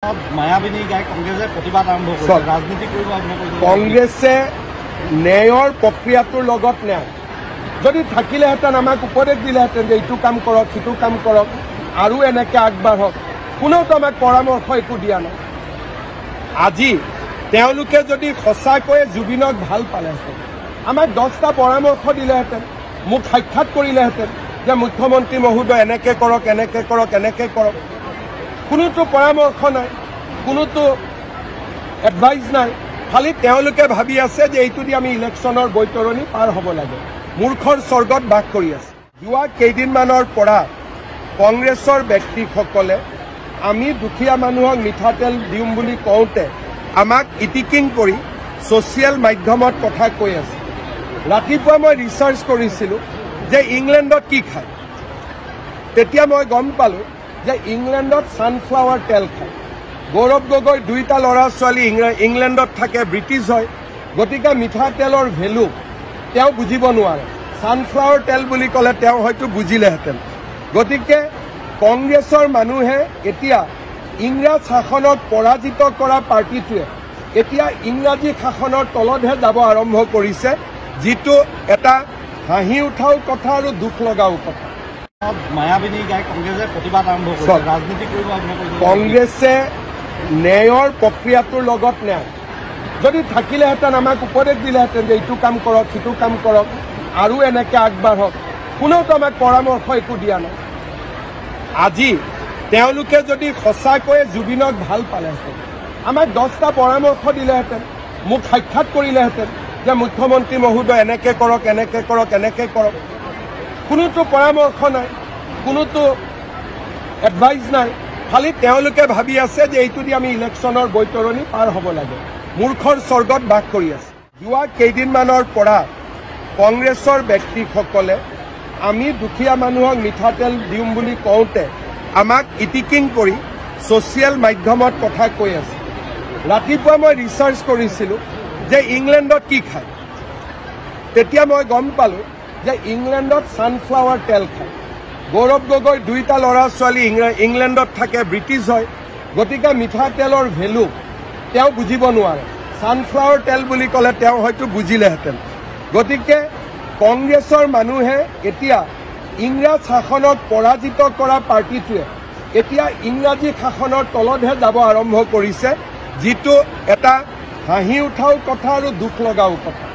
মায়াবিনী গাই কংগ্ৰেছে প্ৰতিবাদ আৰম্ভ কৰিছে, ৰাজনীতি কৰিব আৰম্ভ কৰিছে। কংগ্ৰেছে ন্যায়ৰ প্ৰক্ৰিয়াটোৰ লগত ন্যায় যদি থাকিলেহেঁতেন আমাক উপদেশ দিলেহেঁতেন যে ইটো কাম কৰক, সিটো কাম কৰক আৰু এনেকৈ আগবাঢ়ক, কোনেওতো আমাক পৰামৰ্শ একো দিয়া নাই। আজি তেওঁলোকে যদি সঁচাকৈয়ে জুবিনক ভাল পালেহেঁতেন আমাক 10টা পৰামৰ্শ দিলেহেঁতেন, মোক সাক্ষাৎ কৰিলেহেঁতেন যে মুখ্যমন্ত্ৰী মহোদয় এনেকৈ কৰক, এনেকৈ কৰক, এনেকৈ কৰক। কোনোতো পৰামৰ্শ নাই, কোনোতো এডভাইচ নাই। খালি তেওঁলোকে ভাবি আছে যে এইটো দি আমি ইলেকশ্যনৰ বৈতৰণি পাৰ হ'ব লাগে। মূৰ্খৰ স্বৰ্গত বাস কৰি আছে। যোৱা কেইদিনমানৰ পৰা কংগ্ৰেছৰ ব্যক্তিসকলে আমি দুখীয়া মানুহক মিঠাতেল দিম বুলি কওঁতে আমাক ইটিকিং কৰি ছ'চিয়েল মাধ্যমত কথা কৈ আছে। ৰাতিপুৱা মই ৰিচাৰ্চ কৰিছিলোঁ যে ইংলেণ্ডত কি খায়, তেতিয়া মই গম পালোঁ যে ইংলেণ্ডত ছানফ্লাৱাৰ তেল খায়। গৌৰৱ গগৈ 2টা ল'ৰা ছোৱালী ইংলেণ্ডত থাকে, ব্ৰিটিছ হয়, গতিকে মিঠাতেলৰ ভেলু তেওঁ বুজিব নোৱাৰে। ছানফ্লাৱাৰ তেল বুলি ক'লে তেওঁ হয়তো বুজিলেহেঁতেন। গতিকে কংগ্ৰেছৰ মানুহে এতিয়া ইংৰাজ শাসনক পৰাজিত কৰা পাৰ্টিটোৱে এতিয়া ইংৰাজী শাসনৰ তলতহে যাব আৰম্ভ কৰিছে, যিটো এটা হাঁহি উঠাও কথা আৰু দুখ লগাও কথা। মায়াবিনী গাই কংগ্ৰেছে প্ৰতিবাদ আৰম্ভ কৰিছে, ৰাজনীতি কৰিব আৰম্ভ কৰিছে। কংগ্ৰেছে ন্যায়ৰ প্ৰক্ৰিয়াটোৰ লগত ন্যায় যদি থাকিলেহেঁতেন আমাক উপদেশ দিলেহেঁতেন যে ইটো কাম কৰক, সিটো কাম কৰক আৰু এনেকৈ আগবাঢ়ক, কোনেওতো আমাক পৰামৰ্শ একো দিয়া নাই। আজি তেওঁলোকে যদি সঁচাকৈয়ে জুবিনক ভাল পালেহেঁতেন আমাক 10টা পৰামৰ্শ দিলেহেঁতেন, মোক সাক্ষাৎ কৰিলেহেঁতেন যে মুখ্যমন্ত্ৰী মহোদয় এনেকৈ কৰক, এনেকৈ কৰক, এনেকৈ কৰক। কোনোতো পৰামৰ্শ নাই, কোনোতো এডভাইচ নাই। খালি তেওঁলোকে ভাবি আছে যে এইটো দি আমি ইলেকশ্যনৰ বৈতৰণি পাৰ হ'ব লাগে। মূৰ্খৰ স্বৰ্গত বাস কৰি আছে। যোৱা কেইদিনমানৰ পৰা কংগ্ৰেছৰ ব্যক্তিসকলে আমি দুখীয়া মানুহক মিঠাতেল দিম বুলি কওঁতে আমাক ইটিকিং কৰি ছ'চিয়েল মাধ্যমত কথা কৈ আছে। ৰাতিপুৱা মই ৰিচাৰ্চ কৰিছিলোঁ যে ইংলেণ্ডত কি খায়, তেতিয়া মই গম পালোঁ যে ইংলেণ্ডত ছানফ্লাৱাৰ তেল খায়। গৌৰৱ গগৈ 2টা ল'ৰা ছোৱালী ইংলেণ্ডত থাকে, ব্ৰিটিছ হয়, গতিকে মিঠাতেলৰ ভেলু তেওঁ বুজিব নোৱাৰে। ছানফ্লাৱাৰ তেল বুলি ক'লে তেওঁ হয়তো বুজিলেহেঁতেন। গতিকে কংগ্ৰেছৰ মানুহে এতিয়া ইংৰাজ শাসনক পৰাজিত কৰা পাৰ্টিটোৱে এতিয়া ইংৰাজী শাসনৰ তলতহে যাব আৰম্ভ কৰিছে, যিটো এটা হাঁহি উঠাও কথা আৰু দুখ লগাও কথা।